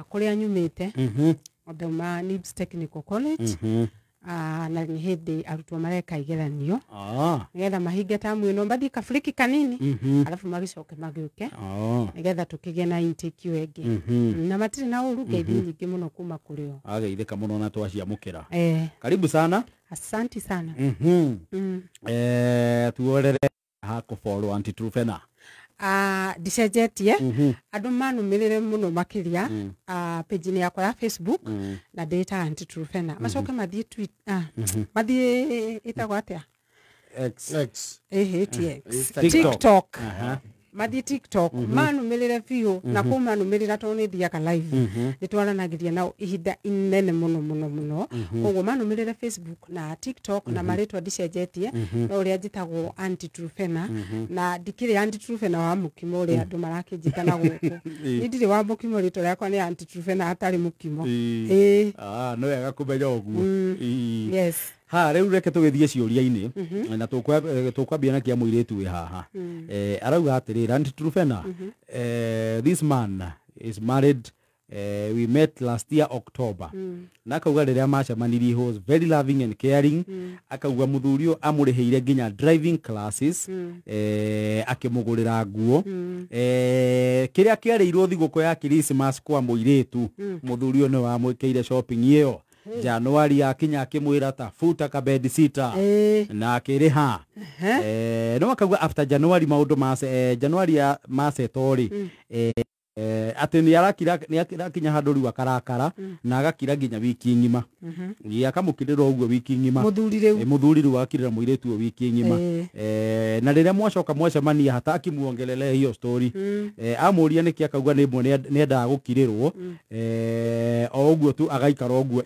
Kũrĩa nyumĩte, ndauma NIBS Technical College. Na nĩ hĩndĩ arutwo mareka igeranio nĩgetha mahinge tamu ĩno, mathiĩ kabiriki kanini, arabu magĩcoke magĩũke nĩgetha tũkĩgĩe na intake ĩyo ĩngĩ. Na matirĩ na ũru, ngeithi nyingĩ mũno kuma kũrĩ o. Ageithĩka mũno na twaciamũkĩra. Eh. Karibu sana. Asanti sana. Tuorere ha kũfollow Aunty Truphena. Ndicenjetie. Andũ manumĩrĩre mũno makĩria page-inĩ yakwa ya Facebook, na ndĩtaga Aunty Truphena. Macoke mathiĩ tweet, mathiĩ, ĩtagwo atĩa? X. X. Ĩhĩ, TX. TikTok. TikTok. Mathiĩ TikTok manumĩrĩre biũ, na kũu manumĩrĩra, tondũ nĩ thiaga live, nĩ twaranagĩria nao ihinda inene mũno mũno mũno. Koguo manumĩrĩre Facebook na TikTok, na marĩtwa ndicenjetie, no ũrĩa njĩtagwo Aunty Truphena, na ndikĩrĩ Aunty Truphena wa mũkimo ũrĩa andũ marakĩnjĩta na gũkũ. Niĩ ndirĩ wa mũkimo, rĩtwa rĩakwa nĩ Aunty Truphena hatarĩ mũkimo. Ĩĩ. Ah, nĩ wega kũmenya ũguo. Yes. Ha rĩu reke tũgĩthiĩ ciũria-inĩ, na tũkwambia na kĩa mũirĩtu wĩ haha. Arauga atĩrĩrĩ, "Aunty Truphena, this man is married. We met last year October." Na akauga rĩrĩa macemanirie, he was very loving and caring. Akauga mũthuri ũyũ amũrĩhĩire nginya driving classes, akĩmũgũrĩra nguo. Kĩrĩa kĩarĩirwo thigũkũ ya Christmas kwa mũirĩtu, mũthuri ũyũ nĩ wamwĩkĩire shopping ĩyo. Januari akinya, akĩmwĩra tafuta kabedsitter na akĩrĩha. No akauga after January maũndũ mace, January ya maceto rĩ, atĩ nĩ arakira, nĩ arakinya handũ rĩu akarakara na agakira nginya wiki ng'ima. Ĩ, akamũkirĩra ũguo wiki ng'ima. Mũthuri rĩu. Mũthuri rĩu akirĩra mũirĩtu ũyũ wiki ng'ima. Na rĩrĩa mwacoka mwacemania, hataki muongelele hiyo story. Amũria nĩkĩ, akauga nĩ ĩmwe nĩendaga gũkirĩrwo, o ũguo tu agaikara ũguo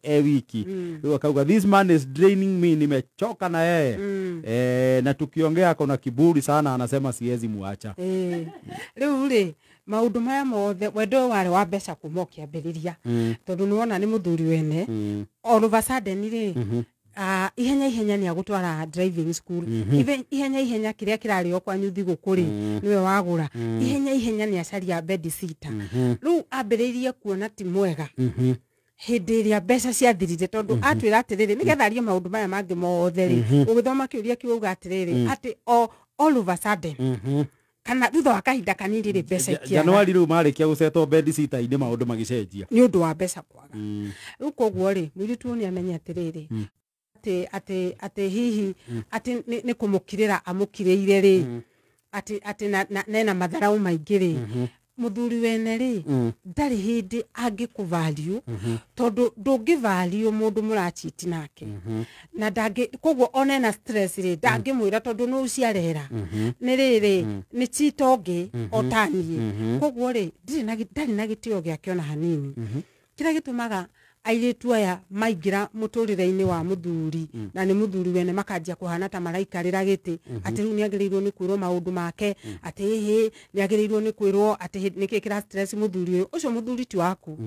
e wiki. Rĩu akauga, "This man is draining me, nimechoka na yeye." Na tukiongea ako na kiburi sana, anasema siwezi muacha. Rĩu rĩ, maũndũ maya mothe, wendo ũyũ warĩ wa mbeca kuma o kĩambĩrĩria, tondũ nĩwona nĩ mũthuri wene. All of a sudden rĩ, ihenya ihenya nĩ agũtwara driving school. Ihenya ihenya kĩrĩa kĩrarĩo kwanyu thigũkũ rĩ, nĩwe wagũra. Ihenya ihenya nĩ acaria bedsitter. Rĩu ambĩrĩirie kuona ti mwega hĩndĩ ĩrĩa mbeca ciathirire, tondũ atwĩra atĩrĩrĩ, nĩgetha arie maũndũ maya mangĩ mothe rĩ, ũgĩthoma kĩũria kĩu auga atĩrĩrĩ, atĩ o all of a sudden, kana thutha wa kahinda kanini rĩ, mbeca ikĩaga. Januari rĩu marĩkia gũcetwo bedsitter-inĩ, maũndũ magĩcenjia. Nĩ ũndũ wa mbeca kwaga. Rĩu koguo rĩ, mũirĩtu ũyũ nĩ amenye atĩrĩrĩ, atĩ hihi atĩ nĩ kũmũkirĩra amũkirĩire rĩ, atĩ na nena matharaũ maingĩ rĩ, mũthuri wene rĩ, ndarĩ hĩndĩ angĩkũvalue, tondũ ndũngĩvalue mũndũ mũrachiti nake, na ndangĩ. Koguo ona ena stress rĩ, ndangĩmwĩra, tondũ nĩ ũciarehera nĩ rĩrĩ nĩ chita ũngĩ o ta niĩ. Koguo rĩ, ndirĩ na ndarĩ na gĩtĩo gĩake ona hanini. Kĩrĩa gĩtũmaga airĩtu aya maingĩra mũtũrĩre-inĩ wa mũthuri, na nĩ mũthuri wene, makanjia kũhana ta maraikarĩra gĩtĩ, atĩ rĩu nĩ agĩrĩirwo nĩ kwĩrwo maũndũ make, atĩ ĩhĩ, nĩ agĩrĩirwo nĩ kwĩrwo atĩ nĩkĩ kĩra stress mũthuri ũyũ. Ũcio mũthuri ti waku,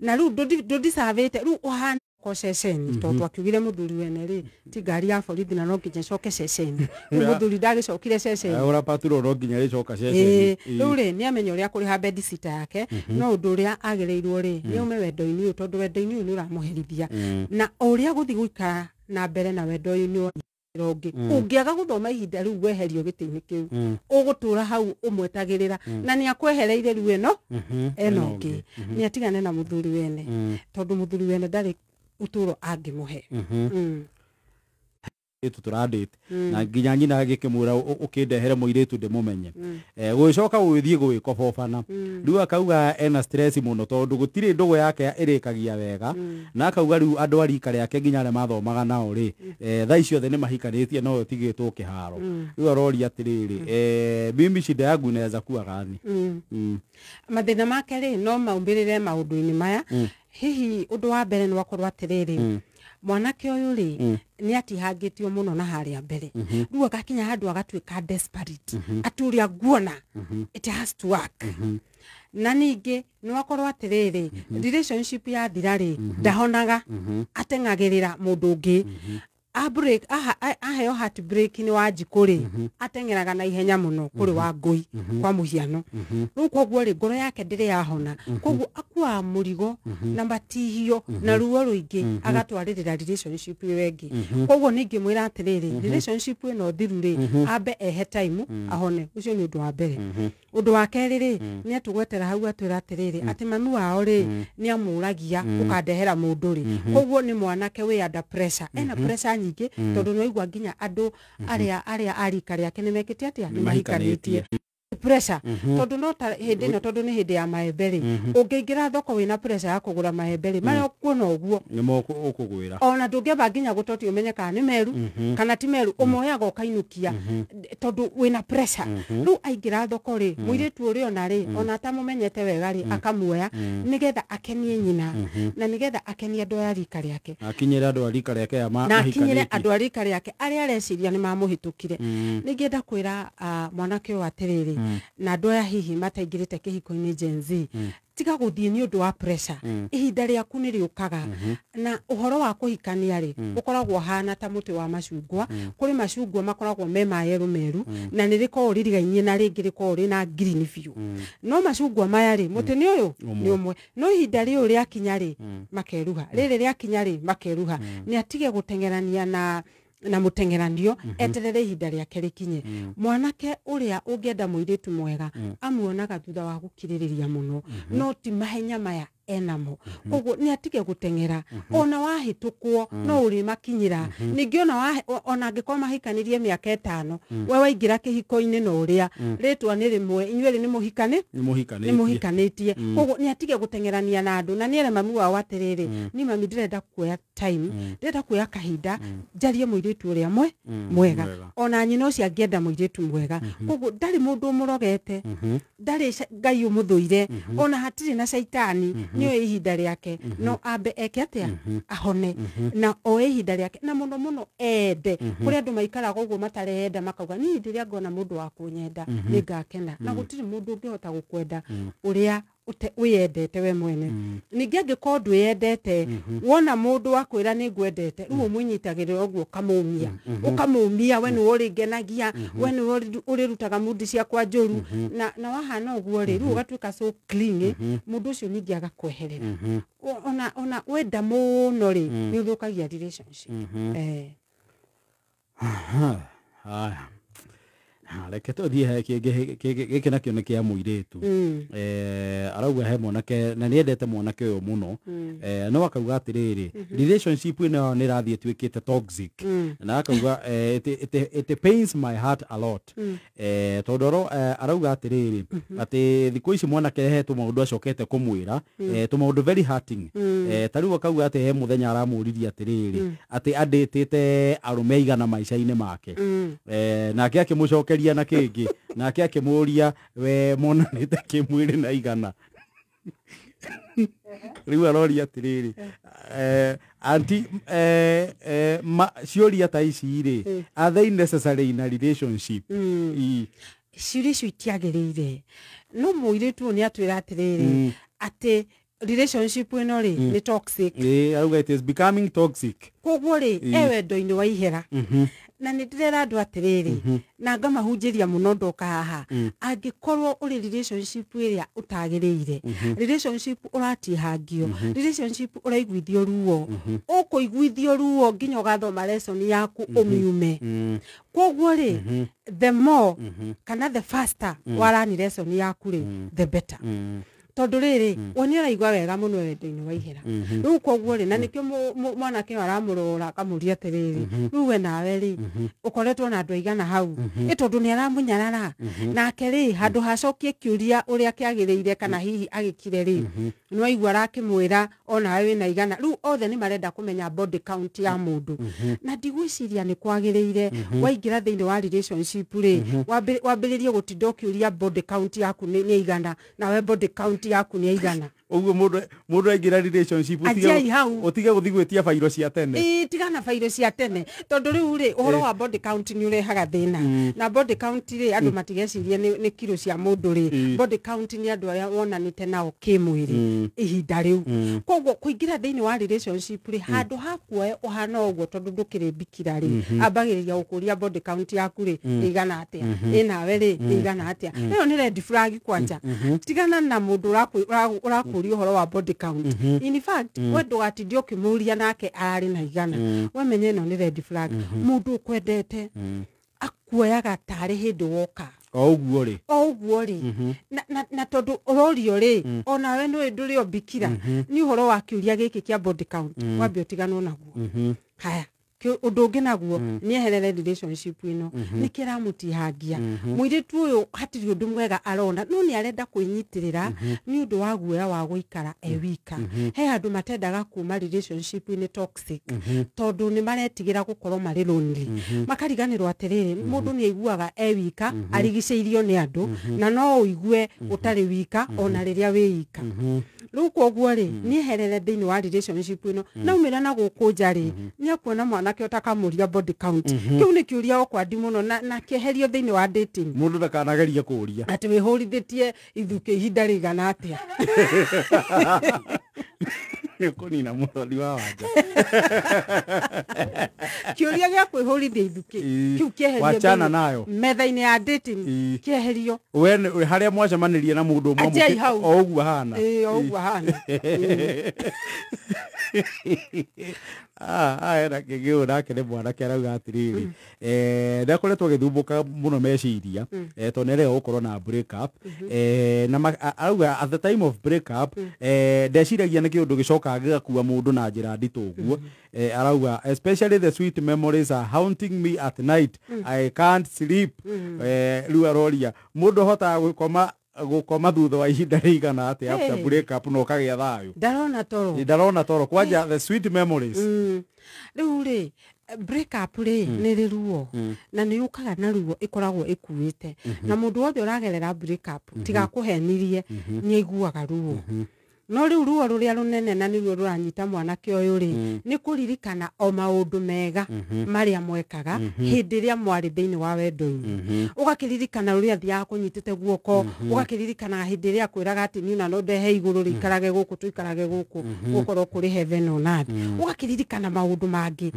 na rĩu ndũdicavĩte rĩu ũhana ko ceceni, tondũ twakiugire mũthuri wene rĩ, ti ngari ya borithi na no nginya ĩcoke ceceni. Rĩu mũthuri ndagĩcokire ceceni. Ora paturo no nginya rĩcoka ceceni. Ĩĩ, rĩu rĩ, nĩ amenya ũrĩa kũrĩha bedsitter yake, no ũndũ ũrĩa agĩrĩirwo rĩ, nĩ aume wendo-inĩ ũyũ, tondũ wendo-inĩ ũyũ nĩ ũramũherithia, na o ũrĩa gũthiĩ gũikara na mbere na wendo ũyũ nĩ ũngĩ ũngĩaga gũthoma ihinda rĩu weherio gĩtĩ-inĩ kĩu, ũgũtũra hau ũmwetagĩrĩra, na nĩ akwehereire rĩu ĩno eno ũngĩ. Nĩ atigane na mũthuri wene, tondũ mũthuri wene ndarĩ ũtũro angĩmũhe. Mũirĩtu tũrandĩte na nginya nyina agĩkĩmwĩra, "Ũkĩndehere mũirĩtu ndĩmũmenye." Gũgĩcoka gũgĩthiĩ gũgĩkobobana. Rĩu akauga ena stress mũno, tondũ gũtirĩ ndũgũ yake ĩrĩkagia wega, na akauga rĩu andũ a rika rĩake, nginya arĩa mathomaga nao rĩ, thaa ici othe nĩ mahikanĩtie, no tigĩtwo kĩharo. Rĩu aroria atĩrĩrĩ, "Mimi shida yangu inaweza kuwa gani?" Mathĩna make rĩ, no maumĩrĩre maũndũ-inĩ maya. Hihi ũndũ wa mbere nĩ wakorwo atĩrĩrĩ, mwanake ũyũ rĩ, nĩ atihangĩtio mũno na harĩa mbere, rĩu agakinya handũ agatuĩka desperate, atĩ ũrĩa nguona it has to work. Na ningĩ nĩ wakorwo atĩrĩrĩ, relationship yathira rĩ, ndahonaga, ateng'agĩrĩra mũndũ ũngĩ. A break aheo heart break nĩ Wanjikũ rĩ, ateng'eraga na ihenya mũno kũrĩ Wangũi kwa mũhiano. Rĩu koguo rĩ, ngoro yake ndĩrĩ yahona, koguo akuaga mũrigo na matihio na ruo rũingĩ agatwarĩrĩra relationship ĩyo ĩngĩ. Koguo ningĩmwĩra atĩrĩrĩ, relationship ĩno thiru rĩ, ambe ehe time ahone. Ũcio nĩ ũndũ wa mbere. Ũndũ wa kerĩ rĩ, nĩ atũgwetera hau atwĩra atĩrĩrĩ, atĩ mami wao rĩ nĩ amũragia ũkandehera mũndũ rĩ. Koguo nĩ mwanake wĩ under pressure, ena pressure nyingĩ, tondũ nĩ waigua nginya andũ arĩa a rika rĩake nĩ mekĩte atĩa, nĩ mahikanĩtie. Pressure, tondũ no ta hĩndĩ ĩno, tondũ nĩ hĩndĩ ya maembe rĩ, ũngĩingĩra thoko wĩna pressure ya kũgũra maembe rĩ, marĩa ũkuona ũguo nĩmo ũkũgwĩra. Ona ndũngĩamba nginya gũtoti ũmenye kana nĩ meru kana ti meru, ũmoyaga ũkainũkia tondũ wĩna pressure. Rĩu aingĩra thoko rĩ, mũirĩtu ũrĩa ona rĩ, ona atamũmenyete wega rĩ, akamuoya nĩgetha akenie nyina na nĩgetha akenie andũ aya rika rĩake. Akinyĩre andũ a rika rĩake aya na akinyĩre mahikanĩtie. Andũ a rika rĩake arĩa areciria nĩ mamũhĩtũkire. Ningĩenda kwĩra mwanake ũyũ atĩrĩrĩ, na andũ aya hihi mataingĩrĩte kĩhiko-inĩ, Gen Z, tiga gũthiĩ nĩ ũndũ wa pressure. Ihinda rĩaku nĩ rĩũkaga. Na ũhoro wa kũhikania rĩ, ũkoragwo ũhana ta mũtĩ wa macungwa. Kũrĩ macungwa makoragwo me mayellow meru na nĩ rĩkoragwo rĩrigainie na rĩngĩ rĩkoragwo rĩna green biũ, no macungwa maya rĩ, mũtĩ nĩ ũyũ nĩ ũmwe, no ihinda rĩũ rĩakinya rĩ, makeruha. Rĩrĩ rĩakinya rĩ, makeruha. Nĩ atige gũteng'erania na mũteng'eranio, eterere ihinda rĩake rĩkinye. Mwanake ũrĩa ũngĩenda mũirĩtu mwega amuonaga thutha wa gũkirĩrĩria mũno, no ti mahenya maya enamo. Koguo nĩ atige gũteng'era. Ona wahĩtũkwo no ũrĩmakinyĩra ningĩ. Ona ona angĩkorwo mahikanirie mĩaka 5, we waingĩra kĩhiko-inĩ na ũrĩa rĩtwa nĩ rĩmwe, inyuerĩ nĩ mũhikane nĩ mũhikanĩtie. Nĩ mũhikanĩtie. Koguo nĩ atige gũteng'erania na andũ, na nĩ ere mami wao atĩrĩrĩ, ni mami, ndĩrenda kuoya time, ndĩrenda kuoya kahinda njarie mũirĩtu ũrĩa mwega. Mwega. Ona nyina ũcio angĩenda mũirĩtu mwega. Koguo ndarĩ mũndũ ũmũrogete, ndarĩ Ngai ũmũthũire, ona hatirĩ na caitani. Nĩoĩ ihinda rĩake, no ambe eke atĩa, ahone na oe ihinda rĩake, na mũno mũno ende. Kũrĩ andũ maikaraga ũguo matarenda, makauga niĩ hĩndĩ ĩrĩa ngona mũndũ wa kũnyenda nĩ ngakena, na gũtirĩ mũndũ ũngĩhota gũkwenda ũrĩa wĩyendete we mwene. Ningĩ angĩkorwo ndwĩyendete, wona mũndũ akwĩra nĩ ngwendete, rĩu ũmũnyitagĩrĩra ũguo, ũkamũmia, ũkamũmia, we nĩwe ũrĩngenagia, we nĩwe ũrĩrutaga mundi ciakwa njũru, na wahana ũguo rĩ, rĩu ũgatuĩka so clingy, mũndũ ũcio ningĩ agakweherera. Ona wenda mũno rĩ, nĩ ũthũkagia relationship. Haya. Reke tũthiĩ he kĩngĩ. Gĩkĩ nakĩo nĩ kĩa mũirĩtu. Arauga he mwanake na nĩ endete mwanake ũyũ mũno, no akauga atĩrĩrĩ, relationship ĩno nĩ ĩrathiĩ ĩtuĩkĩte toxic, na akauga it pains my heart a lot, tondũ arauga atĩrĩrĩ, atĩ thikũ ici mwanake he tũmaũndũ acokete kũmwĩra, tũmaũndũ very hurting. Ta rĩu akauga atĩ he mũthenya aramũririe atĩrĩrĩ, atĩ andĩtĩte arũme aigana maica-inĩ make. Nake akĩmũcokeria na kĩngĩ, nake akĩmũria we monanĩte kĩmwĩrĩ na igana. Rĩu aroria atĩrĩrĩ, anti ciũria ta ici rĩ, are they necessary in a relationship? Ciũria icio itiagĩrĩire, no mũirĩtu ũyũ nĩ atwĩra atĩrĩrĩ, atĩ relationship ĩno rĩ nĩ toxic. Arauga it is becoming toxic. Koguo rĩ, e wendo-inĩ wa ihera. Na nĩ ndĩrera andũ atĩrĩrĩ, na ngamahunjĩria mũno ndoka haha, angĩkorwo ũrĩ relationship ĩrĩa ũtagĩrĩire, relationship ũratihangio, relationship ũraiguithio ruo, ũkũiguithio ruo nginya ũgathoma lesson yaku ũmiume. Koguo rĩ, the more kana the faster warani lesson yaku rĩ, the better, tondũ rĩrĩ we nĩ ũraigua wega mũno wendo-inĩ wa ihera rĩu. Koguo rĩ, na nĩkĩo mwanake ũyũ aramũrora akamũria atĩrĩrĩ, rĩu we nawe rĩ, ũkoretwo na andũ aigana hau? Ĩ tondũ nĩ aramũnyarara nake rĩ, handũ hacokie kĩũria ũrĩa kĩagĩrĩire kana hihi agĩkire rĩ, nĩ waigua arakĩmwĩra onawe wĩna igana. Rĩu othe nĩ marenda kũmenya body count ya mũndũ, na ndigwĩciria nĩ kwagĩrĩire waingĩra thĩinĩ wa relationship rĩ, wambĩrĩrie gũtinda ũkĩũria body count yaku nĩ igana, nawe body count yaku nĩ igana. Ũguo mũndũ aingĩra relationship Anjiai hau. Ũtige gũthiĩ gwĩtia bairo cia tene. Ĩĩ, tigana bairo cia tene, tondũ rĩu rĩ, ũhoro wa body count nĩ ũrehaga thĩna. Na body count rĩ, andũ matigecirie nĩ kiro cia mũndũ rĩ. Body count nĩ andũ arĩa wonanĩte nao kĩmwĩrĩ ihinda rĩu. Koguo kũingĩra thĩinĩ wa relationship rĩ, handũ ha kuoya ũhana ũguo, tondũ ndũkĩrĩ bikira rĩ, ambagĩrĩria gũkũria body count yaku rĩ, ĩigana atĩa, ĩ nawe rĩ, ĩigana atĩa. Ĩyo nĩ red flag. Kwanja tigana na mũndũ ũrakũria ũhoro wa body count. In fact, we ndũgatinde ũkĩmũria nake ararĩ na igana. We menye ĩno nĩ red flag. Mũndũ ũkwendete akuoyaga tarĩ hĩndĩ woka. O ũguo rĩ. O ũguo rĩ, na tondũ ũrorio rĩ, onawe nĩũĩ ndũrĩ o bikira, nĩ ũhoro wa kĩũria gĩkĩ kĩa body count, wambe ũtiganwo naguo. Haya, ũndũ ũngĩ naguo nĩ eherere relationship ĩno. Nĩ kĩramũtihangia mũirĩtu ũyũ, hatirĩ ũndũ mwega arona, no nĩ arenda kwĩnyitĩrĩra nĩ ũndũ wa guoya wa gũikara e wika. He andũ matendaga kuma relationship-inĩ toxic tondũ nĩ maretigĩra gũkorwo marĩ lonely. Makariganĩrwo atĩrĩrĩ, mũndũ nĩ aiguaga e wika arigicĩirio nĩ andũ, na no ũigue ũtarĩ wika ona rĩrĩa wĩ ika. Rĩu koguo rĩ, nĩ eherere thĩinĩ wa relationship ĩno. Naumĩra na gũkũ nja rĩ, nĩ akuona mwanake ũtakamũria body count. Kĩu nĩ kĩũria okwandi mũno na kĩeherio thĩinĩ wa dating. Mũndũ ndakanagerie kũria. Atĩ wĩhũrithĩtie ithukĩ ihinda rĩigana atĩa. Nĩ ũkũnina mũthoni wa wanja. Kĩũria gĩa kwĩhũrithia ithukĩ kĩu kĩeherio Wachana thĩinĩ- nayo. metha-inĩ ya dating. Kĩeherio. We harĩa mwacemanĩrie na mũndũ ũmwe Anjiai hau. O ũguo ahana. Ĩĩ, o ũguo ahana. Hena kĩngĩ, ũyũ nake nĩ mwanake, arauga atĩrĩrĩ, nĩ akoretwo agĩthumbũka mũno meciria, tondũ nĩ arega gũkorwo na break up. Na arauga at the time of break up, ndeciragia nĩ kĩũndũ gĩcokaga gĩgakua mũndũ na njĩra nditũ ũguo. Arauga especially the sweet memories are haunting me at night, I can't sleep. Rĩu aroria mũndũ ahotaga gũkoma thutha wa ihinda rĩigana atĩa after Hey. break up na ũkagĩa thayũ? Ndarona toro. Ndarona toro kwanja, the sweet memories. Rĩu rĩ, break up rĩ, nĩ rĩ ruo, na nĩ yũkaga na ruo ĩkoragwo ĩkuĩte. Na mũndũ wothe ũragerera break up, tigakũhenirie, nĩ aiguaga ruo. No rĩu ruo rũrĩa rũnene, na nĩruo rũranyita mwanake ũyũ rĩ, nĩ kũririkana o maũndũ mega marĩa mwekaga hĩndĩ ĩrĩa mwarĩ thĩinĩ wa wendo-inĩ. Ũgakĩririkana rũrĩa athiaga kũnyitĩte guoko, ũgakĩririkana hĩndĩ ĩrĩa akwĩraga atĩ niĩ ona no ndehe igũrũ rĩikarage gũkũ, tũikarage gũkũ, gũkorwo kũrĩ heaven on earth. Ũgakĩririkana maũndũ mangĩ.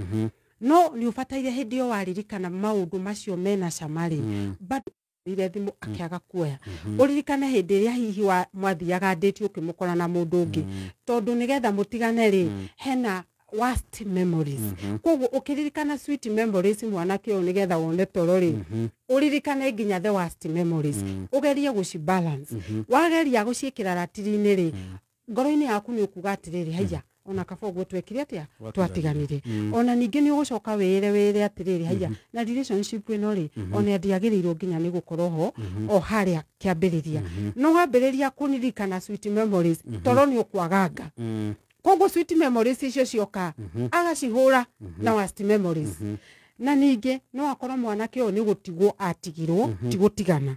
No nĩ ũbataire hĩndĩ ĩyo waririkana maũndũ macio mena cama rĩ, bado ire thimũ akĩaga kuoya, ũririkane hĩndĩ ĩrĩa hihi mwathiaga ndĩti ũkĩmũkora na mũndũ ũngĩ, tondũ nĩgetha mũtigane rĩ, hena worst memories. Koguo ũkĩririkana sweet memories, mwanake ũyũ, nĩgetha wone toro rĩ, ũririkane nginya the worst memories, ũgerie gũci balance. Wageria gũciĩkĩra ratiri-inĩ rĩ, ngoro-inĩ yaku nĩ ũkuga atĩrĩrĩ, haiya, ona kaba ũguo twekire atĩa, twatiganire. Ona ningĩ nĩ ũgũcoka wĩre atĩrĩrĩ, haiya, na relationship ĩno rĩ, ona ndĩagĩrĩirwo nginya nĩ gũkorwo ho o harĩa kĩambĩrĩria. No wambĩrĩria kũririkana sweet memories, toro nĩ ũkwaganga. Koguo sweet memories icio cioka agacihũra na worst memories. Na ningĩ no akorwo mwanake ũyũ nĩ gũtigwo atigirwo, ti gũtigana.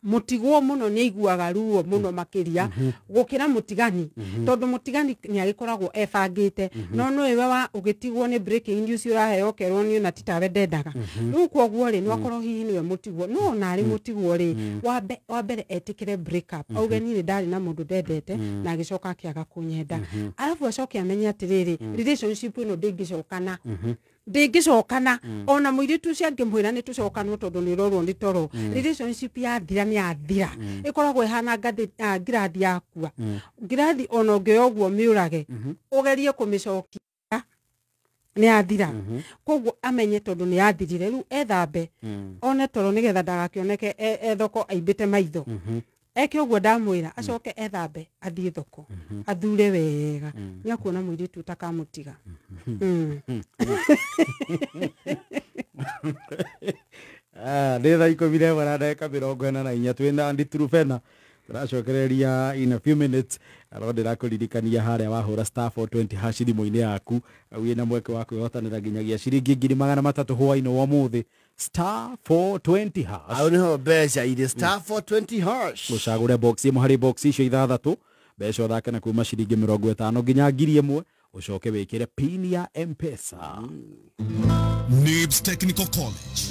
Mũtigwo mũno nĩ aiguaga ruo mũno makĩria gũkĩra mũtigani, tondũ mũtigani nĩ agĩkoragwo ebangĩte. No nĩwe wa ũgĩtigwo nĩ breaking news ũraheo, ũkerwo nĩ ona ti tawe ndendaga. Rĩu koguo rĩ, no akorwo hihi nĩwe mũtigwo. No ona arĩ mũtigwo rĩ, wa mbere etĩkĩre break up, auge niĩ nĩ ndarĩ na mũndũ ndendete na agĩcoka akĩaga kũnyenda. Arabu acoke amenye atĩrĩrĩ, relationship ĩno ndĩngĩcokana, ndĩngĩcokana. Ona mũirĩtu ũcio angĩmwĩra nĩ tũcokanwo, tondũ nĩ ũrorwo nĩ toro, relationship yathira nĩ yathira. Ĩkoragwo ĩhana ngirathi yakua. Ngirathi ona ũngĩoya ũguo mĩũrage, ũgerie kũmĩcokia, nĩ yathira. Koguo amenye tondũ nĩ yathirire, rĩu ethambe one toro, nĩgetha ndagakĩoneke e thoko aimbĩte maitho. Eke ũguo ndamwĩra, acoke ethambe, athiĩ thoko, athure wega, nĩ akuona mũirĩtu ũtakamũtiga. Nĩ thaa 11:44, twĩna Andy Trufena, tũracokereria in a few minutes. No ndĩrakũririkania harĩa wahũra *420# thimũ-inĩ yaku, wĩna mweke wa kwĩhotanĩra nginyagia ciringi 300,000 hwaĩ-inĩ wa ũmũthĩ. *420#. Hau niho mbeca irĩ, *420#. Ũcagũre box ĩmwe harĩ box icio ithathatũ. Mbeca ũthake na kuma ciringi 50 nginya 1000 ucoke wikire pin ya M-Pesa. Nibs Technical College.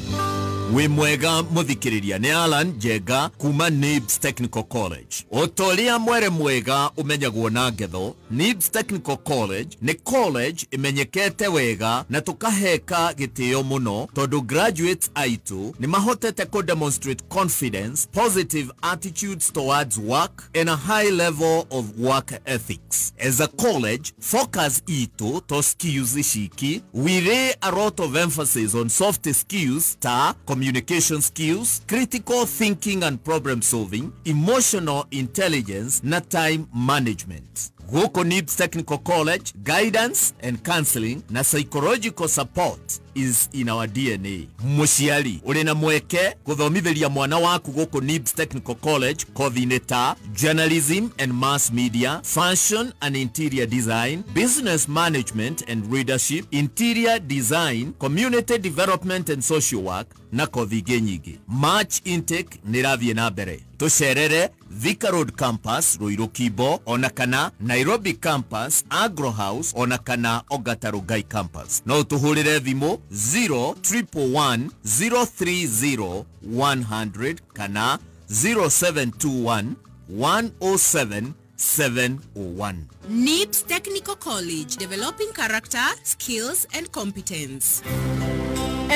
Wĩ mwega mũthikĩrĩria nĩ Alan Njenga kuma Nibs Technical College. Ũtoria mwere mwega ũmenyagwo na ngetho, Nibs Technical College nĩ college ĩmenyekete wega na tũkaheka gĩtĩo mũno tondũ graduates aitũ nĩ mahotete kũ demonstrate confidence, positive attitudes towards work and a high level of work ethics. As a college, focus itũ to skills ciki, we lay a lot of emphasis on soft skills ta communication skills, critical thinking and problem solving, emotional intelligence na time management. Gũkũ Nibs Technical College, guidance and counseling na psychological support is in our DNA. Mũciari ũrĩ na mweke gũthomithĩria mwana waku gũkũ Nibs Technical College kothi-inĩ ta journalism and mass media, fashion and interior design, business management and leadership, interior design, community development and social work na kothi ingĩ nyingĩ. March intake nĩ ĩrathiĩ na mbere. Tũcerere Thika Road Campus, Ruiru Kimbo, ona kana Nairobi Campus, Agro House, ona kana Ongata Rongai Campus. No ũtũhũrĩre thimũ 0111 030 100 kana 0721 107 701. Nibs Technical College, developing character, skills and competence.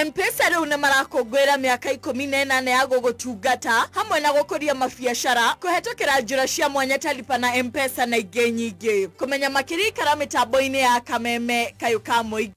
M-Pesa rĩu nĩ marakũngũĩra mĩaka 18 ya gũgũtungata hamwe na gũkũria mabiacara kũhetũkĩra njĩra cia mwanya ta lipa na M-Pesa na ingĩ nyingĩ. Kũmenya makĩria ikara mĩtambo-inĩ ya Kameme kayũ ka mũingĩ.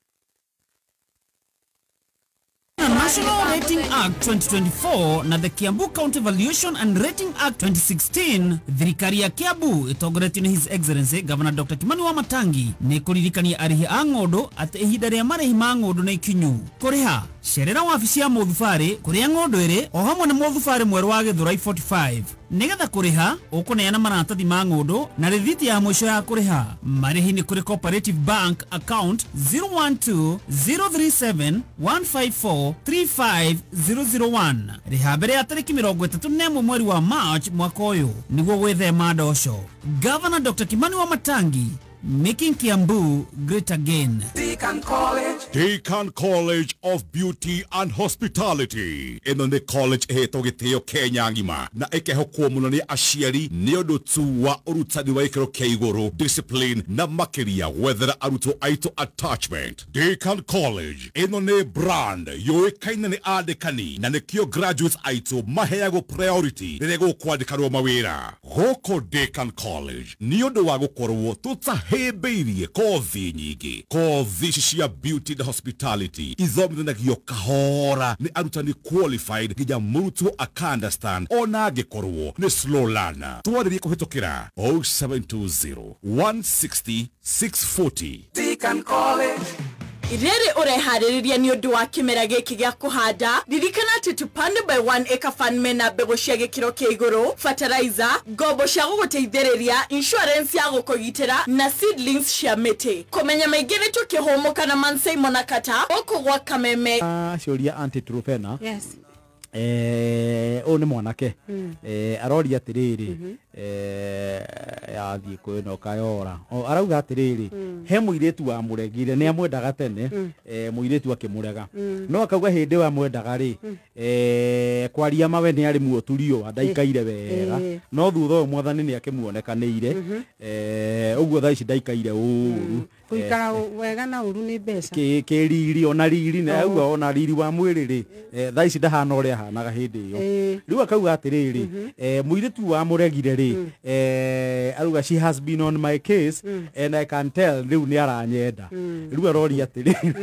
National Rating Act 2024 na the Kiambu County Valuation and Rating Act 2016, thirikari ya Kiambu ĩtongoretio nĩ His Excellency Governor Dr. Kimani Wamatangi nĩ kũririkania arĩhi a ng'ũndũ atĩ ihinda rĩa marĩhi ma ng'ũndũ nĩ ikinyu. Kũrĩha cerera wabici ya mũthubarĩ kũrĩa ng'ũndũ ĩrĩ o hamwe na mũthubarĩ mwerũ wa Gĩthũrai 45. Nĩgetha kũrĩha ũkũneana maratathi ma ng'ũndũ na rĩthiti ya mũico ya kũrĩha. Marĩhi nĩ kũrĩ Cooperative Bank account 012 037 154 35001. Rĩha mbere ya tarĩki 31 mweri wa March mwaka ũyũ nĩguo gwĩthema ndoco. Governor Dr. Kimani Wamatangi, making Kiambu great again. Deacon College. Deacon College of Beauty and Hospitality. Ĩno nĩ college ĩhetwo gĩtĩo Kenya ng'ima na ĩkehokwo mũno nĩ aciari nĩ ũndũ tu wa ũrutani wa gĩkĩro kĩa igũrũ, discipline na makĩria gwethera arutwo aitũ attachment. Deacon College ĩno nĩ brand yũĩkaine nĩ andĩkani na nĩkĩo graduates aitũ maheagwo priority rĩrĩa gũkwandĩkanwo mawĩra. Gũkũ Deacon College nĩ ũndũ wa gũkorwo tũtahĩmbĩirie kothi nyingĩ. Kothi ici cia beauty and hospitality ithomithanagio kahora nĩ arutani qualified nginya mũrutwo aka understand ona angĩkorwo nĩ slow learner. Twarĩrie kũhĩtũkĩra 0720 160 640. Deacon College. Rĩrĩ ũreharĩrĩria nĩ ũndũ wa kĩmera gĩkĩ gĩa kũhanda, ririkana atĩ Tupande by 1 Acre Fund mena mbegũ cia gĩkĩro kĩa igũrũ, fertilizer, ngombo cia gũgũteithĩrĩria, insurance ya gũkũgitĩra na seedlings cia mĩtĩ. Kũmenya maingĩ nĩ tũkĩhũmũka na Mansai Monakata gũkũ gwa Kameme. Ciũria Aunty Trufena. Yes. Ũyũ nĩ mwanake aroria atĩrĩrĩ, yathiĩ kwĩna ũkayora. Arauga atĩrĩrĩ, he mũirĩtu wamũregire, nĩ amwendaga tene, mũirĩtu akĩmũrega, no akauga hĩndĩ ĩyo amwendaga rĩ, kwaria mawe nĩ arĩ muotu riũa ndaikaire wega, no thutha ũyũ mwathani nĩ akĩmuonekanĩire, ũguo thaa ici ndaikaire ũru. Gũikara wega na ũru nĩ mbeca. Kĩriri ona riri na auga ona riri wa mwĩrĩ rĩ, thaa ici ndahana ũrĩa ahanaga hĩndĩ ĩyo. Rĩu akauga atĩrĩrĩ, mũirĩtu wamũregire rĩ, arauga she has been on my case and I can tell rĩu nĩ aranyenda. Rĩu aroria atĩrĩrĩ,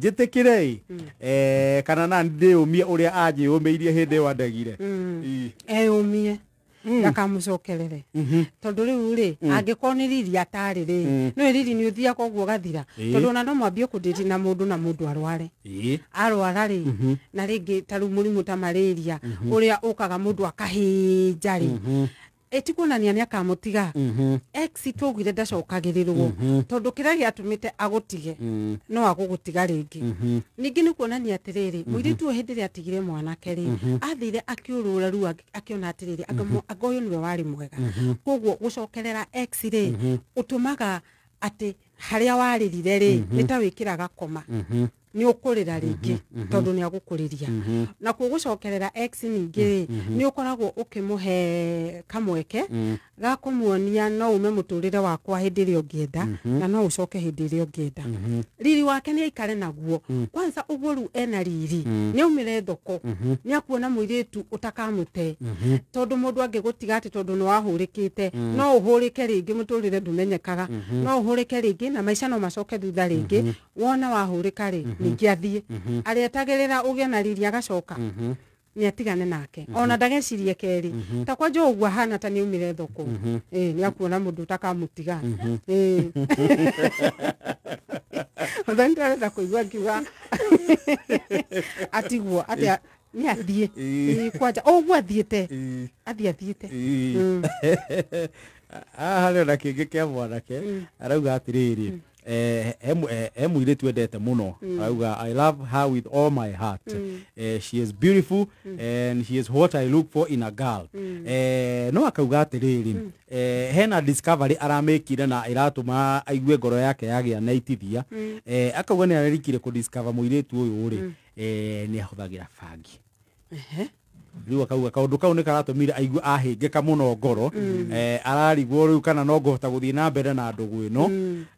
njĩtĩkĩre ĩ, kana na ndĩũmie ũrĩa anjĩũmĩirie hĩndĩ ĩyo andegire. Eyũmie ndakamucokerere tondu riu ri angikorwo ni riri atari ri no riri ni uthiaga koguo gathira tondu ona no mwambie kuditi na mundu arware arwara ri na ringi ta riu murimu ta malaria uria ukaga mundu akahinja ri. Ĩtikuonania nĩ akamũtiga. Ex twaugire ndacokagĩrĩrwo, tondũ kĩrĩa gĩatũmĩte agũtige no agũgũtiga rĩngĩ. Ningĩ nĩ kuonania atĩrĩrĩ, mũirĩtu ũyũ hĩndĩ ĩrĩa atigire mwanake rĩ, athire akĩũrũra rĩu akĩona atĩrĩrĩ, anga ũyũ nĩwe warĩ mwega. Koguo gũcokerera ex rĩ, ũtũmaga atĩ harĩa warĩrire rĩ, nĩ ta wĩkĩraga koma, nĩ ũkũrĩra rĩngĩ tondũ nĩ agũkũrĩria. Nakuo gũcokerera ex ningĩ rĩ, nĩ ũkoragwo ũkĩmũhe kamweke ga kũmuonia no ume mũtũrĩre wakwa hĩndĩ ĩrĩa ũngĩenda na no ũcoke hĩndĩ ĩrĩa ũngĩenda. Riri wake nĩ aikare naguo kwanza, ũguo rĩu ena riri, nĩ aumĩre thoko, nĩ akuona mũirĩtu ũtakamũte, tondũ mũndũ angĩgũtiga atĩ tondũ nĩ wahũrĩkĩte, no ũhũrĩke rĩngĩ, mũtũrĩre ndũmenyekaga, no ũhũrĩke rĩngĩ na maica no macoke thutha rĩngĩ. Wona wahũrĩka rĩ, ningĩ athiĩ arĩetagĩrĩra ũgĩe na riri agacoka, nĩ atigane nake ona ndagecirie kerĩ. Ta kwanja ũguo ahana ta nĩ aumire thoko, nĩ akuona mũndũ ũtakamũtiga. Mũthoni ndarenda kũigua ngiuga atigwo atĩ nĩ athiĩ. Kwanja ũguo athiĩte, athiĩ athiĩte. Haha harĩ ona kĩngĩ kĩa mwanake, arauga atĩrĩrĩ, he mũirĩtu endete mũno, arauga, "I love her with all my heart. She is beautiful and she is what I look for in a girl." No akauga atĩrĩrĩ, hena discovery aramĩkire na ĩratũma aigue ngoro yake yagĩa na itithia. Akauga nĩ arerikire kũ discover mũirĩtu ũyũ rĩ, nĩ ahũthagĩra bangi. Rĩu akauga kaũndũ kau nĩ karatũmire aigue ahĩngĩka mũno ngoro. Ararigwo rĩu kana no ngũhota gũthiĩ na mbere na ndũgũ ĩno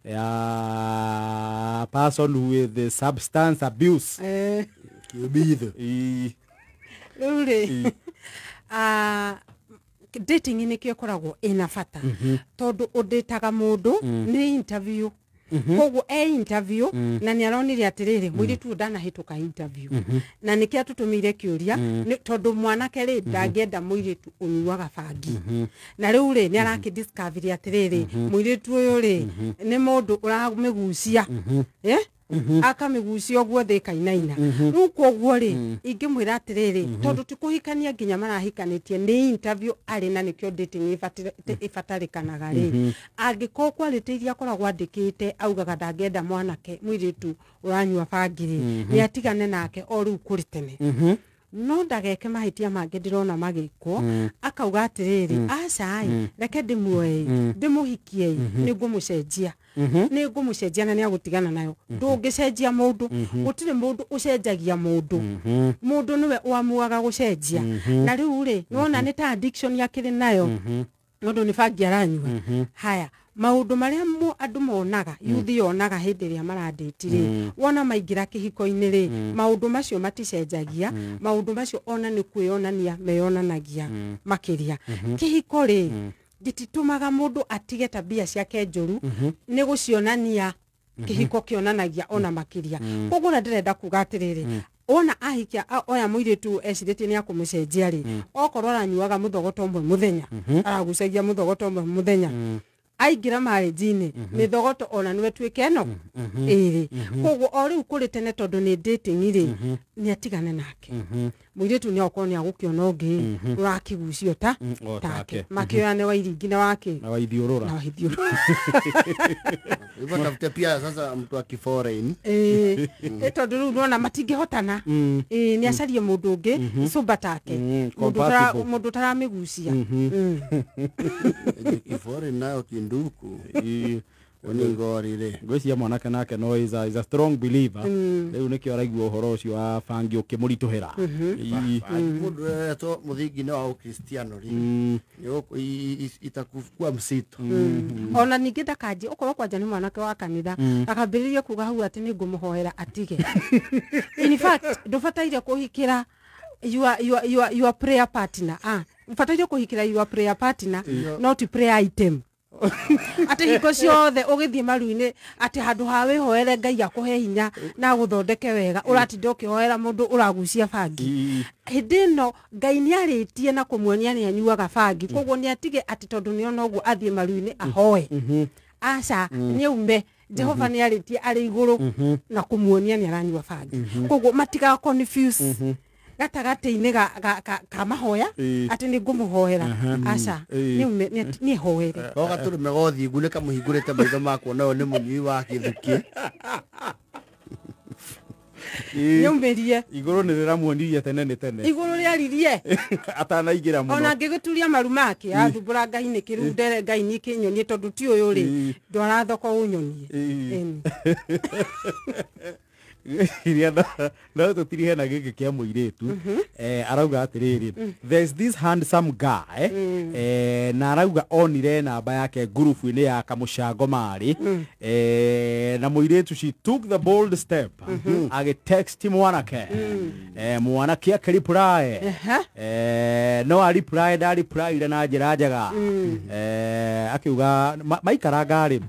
ya person with the substance abuse. Kĩũmbitho. Rĩu rĩ, dating nĩkĩo ĩkoragwo ĩna bata, tondũ ũndĩtaga mũndũ nĩ interview. Koguo e interview na nĩ aronire atĩrĩrĩ, mũirĩtu ũyũ ndanahĩtũka interview, na nĩkĩo atũtũmĩire kĩũria, tondũ mwanake rĩ, ndangĩenda mũirĩtu ũnyuaga bangi, na rĩu rĩ, nĩ arakĩ discover atĩrĩrĩ, mũirĩtu ũyũ rĩ, nĩ mũndũ ũramĩgucia, akamĩgucia ũguo thĩ ĩkainaina. Rĩu koguo rĩ, ingĩmwĩra atĩrĩrĩ, tondũ ti kũhikania nginya marahikanĩtie, nĩ interview arĩ, na nĩkĩo dating ĩbatarĩkanaga rĩ, angĩkorwo quality iria akoragwo andĩkĩte augaga ndangĩenda mwanake mũirĩtu ũranyua bangi rĩ, nĩ atigane nake o rĩu kũrĩ tene, no ndageke mahĩtia mangĩ ndĩrona magĩkwo. Akauga atĩrĩrĩ, aca ĩ, reke ndĩmuoe, ndĩmũhikie, nĩ ngũmũcenjia, nĩ ngũmũcenjia na nĩ agũtigana nayo. Ndũngĩcenjia mũndũ, gũtirĩ mũndũ ũcenjagia mũndũ, mũndũ nĩwe ũamuaga gũcenjia. Na rĩu rĩ, nĩwona nĩ ta addiction akĩrĩ nayo, mũndũ nĩ bangi aranyua. Haya maũndũ marĩa andũ monaga, yuthi yonaga hĩndĩ ĩrĩa marandĩti rĩ, wona maingĩra kĩhiko-inĩ rĩ, maũndũ macio maticenjagia, maũndũ macio ona nĩ kwĩyonania meyonanagia makĩria. Kĩhiko rĩ, gĩtitũmaga mũndũ atige tabia ciake njũru, nĩ gũcionania kĩhiko kĩonanagia ona makĩria. Koguo ũrĩa ndĩrenda kuga atĩrĩrĩ, wona ahikia oya mũirĩtu ecirĩtie nĩ akũmũcenjia rĩ, okorwo aranyuaga mũthogoto ũmwe mũthenya, aragucagia mũthogoto ũmwe mũthenya, aingĩra marriage-inĩ mĩthogoto ona nĩwe tuĩke ĩno ĩrĩ. Koguo o rĩu kũrĩ tene, tondũ nĩ dating rĩ, nĩ atigane nake mũirĩtu, nĩ okorwo nĩ agũkĩona ũngĩ ũrakĩgucio ta o take, take. Makĩoyane wa iringi na wakĩ na waithiũrũra. Na waithiũrũra. Hivyo tafute pia sasa mtu wa kiforeign. Ĩĩ, tondũ rĩu nona matingĩhotana. Ĩĩ, nĩ acarie mũndũ ũngĩ cumba take, compatible. Mũndũ ũtaramĩgucia. Kiforeign nayo kinduku oni ngorire. Ngwĩciria mwanake nake no is a strong believer, rĩu nĩkĩo araigua ũhoro ũcio wa bangi ũkĩmũritũhĩra. Ii. Mundu eto muthingi-inĩ wa ukristiano ri itakuwa msito. Ona ningĩ ndakanjie okorwo kwanja nĩ mwanake wa kanitha, akambĩrĩrie kuga hau atĩ nĩ ngũmũhoera atige. In fact, ndũbataire kũhikĩra your prayer partner, ũbataire kũhikĩra your prayer partner, not prayer item, atĩ hingo ciothe ũgĩthiĩ maru-inĩ atĩ handũ ha wĩhoere Ngai akũhe hinya na agũthondeke wega, ũratinda ũkĩhoera mũndũ ũragucia bangi. Hĩndĩ ĩno Ngai nĩ arĩtie na kũmuonia nĩ anyuaga bangi, koguo nĩ atige atĩ tondũ nĩ ona ũguo athiĩ maru-inĩ ahoe. Aca, nĩ aume, Jehova nĩ arĩtie arĩ igũrũ na kũmuonia nĩ aranyua bangi, koguo matiga confuse. gatagatĩ-inĩ ga mahoya atĩ nĩ ngũmũhoera aca nĩ hoere no gatũrũme gothingu nĩ kamũhingũrĩte maitho makwa nayo nĩ mũnyui wa gĩthukĩ nĩaumĩrie igũrũ nĩ rĩramuonirie tene nĩ tene igũrũ rĩaririe atanaingĩra mũno ona ngĩgĩturia maru make athumbũra ngai nĩ kĩrĩu ndere ngai nĩ kĩnyonie tondũ ti ũyũ rĩ ndwara thoko ũnyonie. Iria no tũtirihe na gĩkĩ kĩa mũirĩtu arauga atĩrĩrĩ, there's this handsome guy na arauga onire namba yake ngurubu-inĩ ya kamũcango marĩ na mũirĩtu she took the bold step agĩtext mwanake mwanake akĩreply no areply ndareplyire na njĩra njega akiuga maikaranga rĩ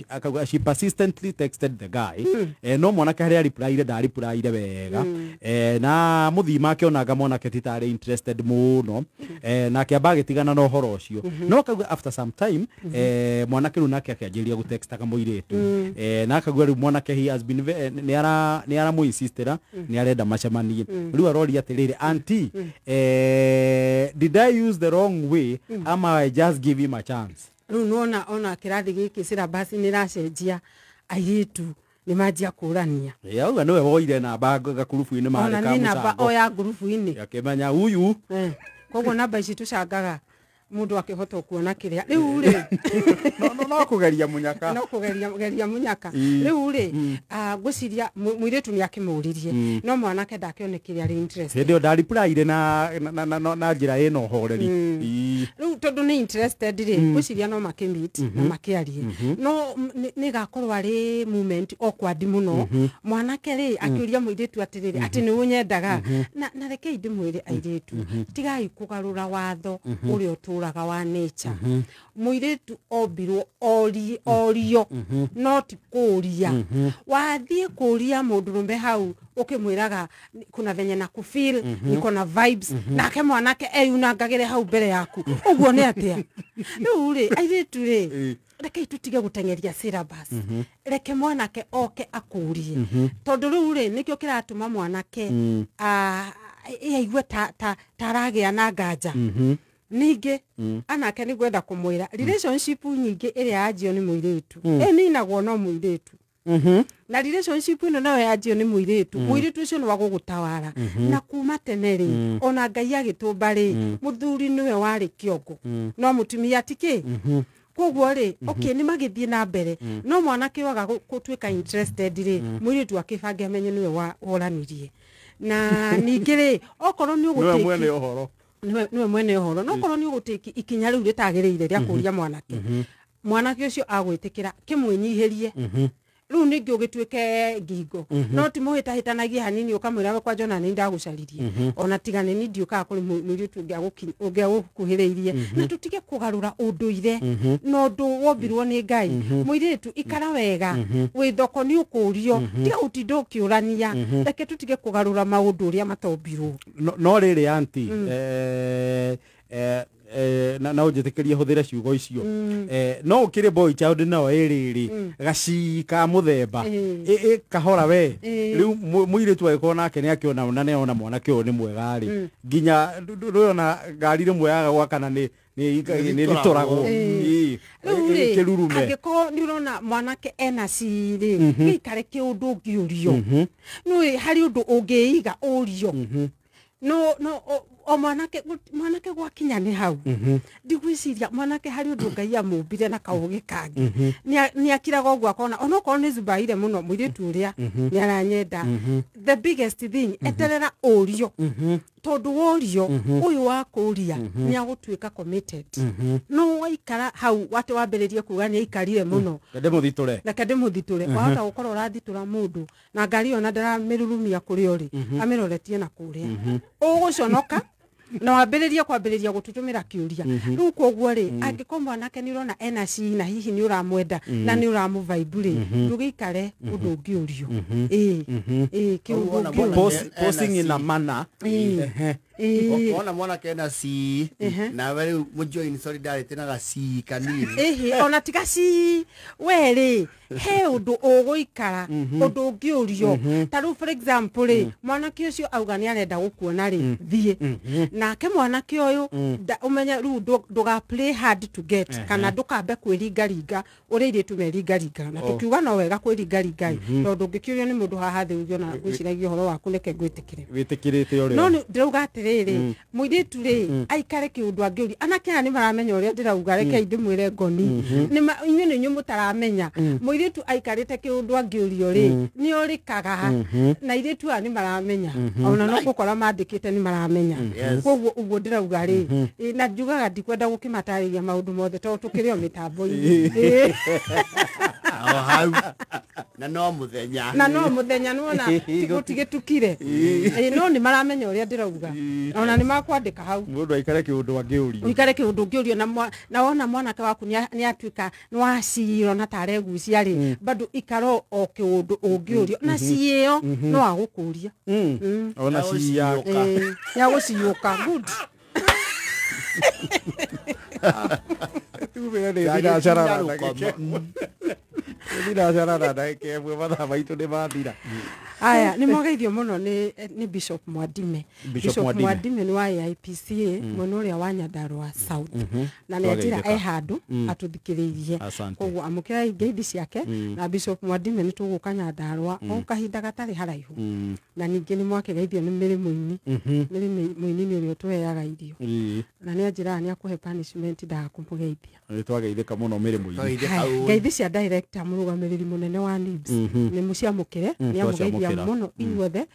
akauga she persistently texted the guy no mwanake harĩa areplyire ndareplyire wega na mũthima akĩonaga mwanake ti tarĩ interested mũno na akĩamba agĩtigana na ũhoro ũcio no akauga after some time mwanake rĩu nake akĩanjĩrĩria gũtextaga mũirĩtu na akauga rĩu mwanake he has been nĩ aramũinsistĩra nĩ arenda macemanie rĩu aroria atĩrĩrĩ auntie did I use the wrong way ama I just give him a chance. Rĩu nĩwona ona kĩrathi gĩkĩ syllabus nĩ ĩracenjia airĩtu nĩ manjia kũrania. Yauga nĩwe woire namba gakurubu-inĩ marĩ ona ka nĩ namba mũcango o ya ngurubu-inĩ akĩmenya huyu koguo namba ici tũcangaga mũndũ akĩhota kuona kĩrĩa rĩu rĩ no kũgeria mũnyaka no kũgeria mũnyaka rĩu rĩ ngwĩciria mũirĩtu nĩ akĩmũririe no mwanake ndakĩonekire arĩ interested hĩndĩ ĩyo ndareplyire na njĩra ĩna ũhoreri. Rĩu tondũ nĩ interested rĩ ngwĩciria no makĩmeet na makĩarie no nĩ gakorwo arĩ moment awkward mũno mwanake rĩ akĩũria mũirĩtu atĩrĩrĩ atĩ nĩ ũnyendaga na rekei ndĩmwĩre airĩtu tigai kũgarũra watho ũrĩa ũtũraga wa nature mũirĩtu ombirwo orio no ti kũria wathiĩ kũria mũndũrũme hau ũkĩmwĩraga kuna venye na kufeel niko na vibes nake mwanake eyunangagĩre hau mbere yaku ũguo nĩ atĩa rĩu rĩ airĩtu rĩ rekei tũtige gũteng'eria syllabus reke mwanake oke akũrie tondũ rĩu rĩ nĩkĩo kĩratũma mwanake aigue ta aragĩa na nganja ningĩ anake nĩ ngwenda kũmwĩra relationship nyingĩ ĩrĩa yanjio nĩ mũirĩtu ĩninagwo no mũirĩtu na relationship ĩno nayo yanjio nĩ mũirĩtu mũirĩtu ũcio nĩ wa gũgũtawara na kuma tene rĩ ona Ngai agĩtũmba rĩ mũthuri nĩwe warĩ kĩongo no mũtumia ti kĩ koguo rĩ okay nĩ magĩthiĩ na mbere no mwanake waga gũtuĩka interested rĩ mũirĩtu akĩbange amenye nĩwe woranirie na ningĩ rĩ okorwo nĩ nĩwe mwene ũgũtĩki ũhoro nĩwe mwene ũhoro no korwo nĩ ũgũtĩki ikinya rĩu rĩtagĩrĩire rĩa kũria mwanake mwanake ũcio agwĩtĩkĩra kĩmwĩnyihĩrie rĩu ningĩ ũgĩtuĩke ngingo no ti mũhĩtahĩtanagie hanini ũkamwĩra we kwanja ona nĩ ndagũcaririe ona tiga nĩ niĩ ndiũkaga kũrĩ mũirĩtu ũngĩagũkuhĩrĩirie na tũtige kũgarũra ũndũire na ũndũ wombirwo nĩ Ngai mũirĩtu ikara wega wĩ thoko nĩ ũkũrio tiga gũtinda ũkĩũrania reke tũtige kũgarũra maũndũ ũrĩa matombirwo no rĩrĩ auntie na ũnjĩtĩkĩrie hũthĩre ciugo icio no ũkĩrĩ boy child no ĩrĩrĩ gacii ka mũthemba ĩ kahora we rĩu mũirĩtu agĩkorwo nake nĩ akĩona na nĩona mwanake ũyũ nĩ mwega rĩ nginya ndũrona ngari rĩmwe yaga gwakana nĩ nĩ rĩu rĩ kĩrurume angĩkorwo nĩ ũrona mwanake ena cirĩ gĩikare kĩũndũ ũngĩũrio nĩũĩ harĩ ũndũ ũngĩiga ũrio no o mwanake mwanake gwakinya nĩ hau ndigwĩciria mwanake harĩ ũndũ Ngai amũmbire na kaũgĩ kangĩ nĩ akiraga ũguo akona onokorwo nĩ zumbaire mũno mũirĩtu ũrĩa nĩ aranyenda the biggest thing eterera ũrio tondũ worio ũyũ wa kũria nĩ agũtuĩka committed no waikara hau atĩ wambĩrĩrie kuga nĩ aikarire mũno ndĩmũthitũre reke ndĩmũthitũre wahota gũkorwo ũrathitũra mũndũ na ngari ĩyo na ndaramĩrurumia kũrĩa ũrĩ amĩroretie na kũrĩa ũgũconoka na wambĩrĩrie kwambĩrĩria gũtũtũmĩra kĩũria rĩu koguo rĩ angĩkorwo mwanake nĩ ũrona ena cii na hihi nĩ ũramwenda na nĩ ũramũvaibu rĩ ndũgĩikare ũndũ ũngĩũrio ĩĩ kĩũndũ ũngĩũrio posting in a manner Wona mwanake ena C nawe rĩu mũjoin solidarity na ga C kanini. Ĩhĩ, ona tiga ci we rĩ, he ũndũ ũgũikara, ũndũ ũngĩũrio. Ta rĩu for example rĩ, mwanake ũcio auga nĩ arenda gũkuona rĩ, thiĩ nake mwanake ũyũ ũmenye rĩu ndũga play hard to get, kana ndũkambe kwĩringaringa ũrĩa airĩtu meringaringaga, na tũkiuga no wega kwĩringaringa ĩ, tondũ ũngĩkĩũrio nĩ mũndũ haha thĩ uge ona ngwĩciragia ũhoro waku, reke ngwĩtĩkĩre. Wĩtĩkĩrĩte ũrĩa No ndĩrauga atĩrĩrĩ, mũirĩtu rĩ, aikare kĩũndũ angĩũria. Anake aya nĩ maramenya ũrĩa ndĩrauga, rekei ndĩmwĩre ngoni. Inyuĩ nĩ inyuĩ mũtaramenya. Mũirĩtu aikarĩte kĩũndũ angĩũrio rĩ, nĩ orĩkaga, na airĩtu aya nĩ maramenya, ona no gũkora mandĩkĩte nĩ maramenya. Koguo ũguo ndĩrauga rĩ, na njugaga ndikwenda gũkĩmatarĩria maũndũ mothe tondũ tũkĩrĩ o mĩtambo-inĩ. O hau na no mũthenya. Na no mũthenya, nĩwona gũtigĩtukire. No nĩ maramenya ũrĩa ndĩrauga, ona nĩ makwandĩka hau. Mũndũ aikare kĩũndũ angĩũrio. Ũikare kĩũndũ ũngĩũrio, na wona mwanake waku nĩ atuĩka nĩ wacirwo na taregucia rĩ, bado ikara o kĩũndũ ũngĩũrio, na ciĩyo no agũkũria. Ona ciya. Ya gũciũka good. Tumĩre nĩ thinacara na ndagĩka thinacara na ndagĩka 1, mathaa maitũ nĩ mathira. Aya, nĩ mwageithio mũno nĩ Bishop Mwadime. Bishop Mwadime. Mwadime nĩ wa AIPCA mwena ũrĩa wa Nyandarua South, na nĩ anjĩra e handũ atũthikĩrĩirie. Koguo amũkĩrai ngeithi ciake. Na Bishop Mwadime, nĩ tũgũka Nyandarua o kahinda gatarĩ haraihu. Na ningĩ nĩ mwakĩgeithio nĩ Mĩrĩ Mũini. Mĩrĩ Mũini nĩ ũrĩa ũtũheaga irio, na nĩ anjĩraga nĩ akũhe punishment ndagakũmũgeithia. Nĩ twageithĩka mũno Mĩrĩ Mũini. Ngeithi cia director, mũrũgamĩrĩri mũnene wa NIBS, nĩ mũciamũkĩre, nĩ amũgeithia mũno inyuothe,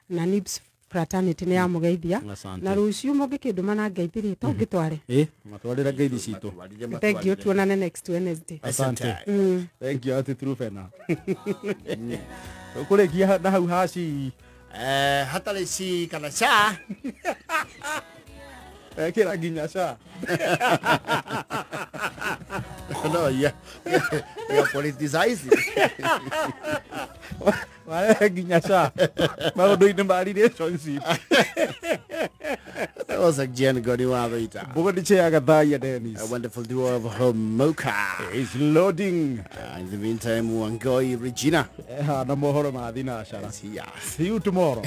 na NIBS fraternity nĩ yamũgeithia. Na rũciũ mũngĩkĩndũma na ngeithi rĩ, to ngĩtware. Matwarĩra ngeithi citũ. Thank you, tuonane next Wednesday. Asante. Thank you Aunty Trufena. Ũkũrĩkia na hau haci. Hatarĩ ci kana ca. Kĩra nginya ca. No, yeah. You are politicizing. Warehe nginya ca maũndũ-inĩ ma relationship. That was a Jen Goni Wavita. Bogodi Chair Gathaya Dennis. A wonderful duo of Homoka is loading. In the meantime, Wangoi Regina. Na mohoro ma thinacara. See you tomorrow.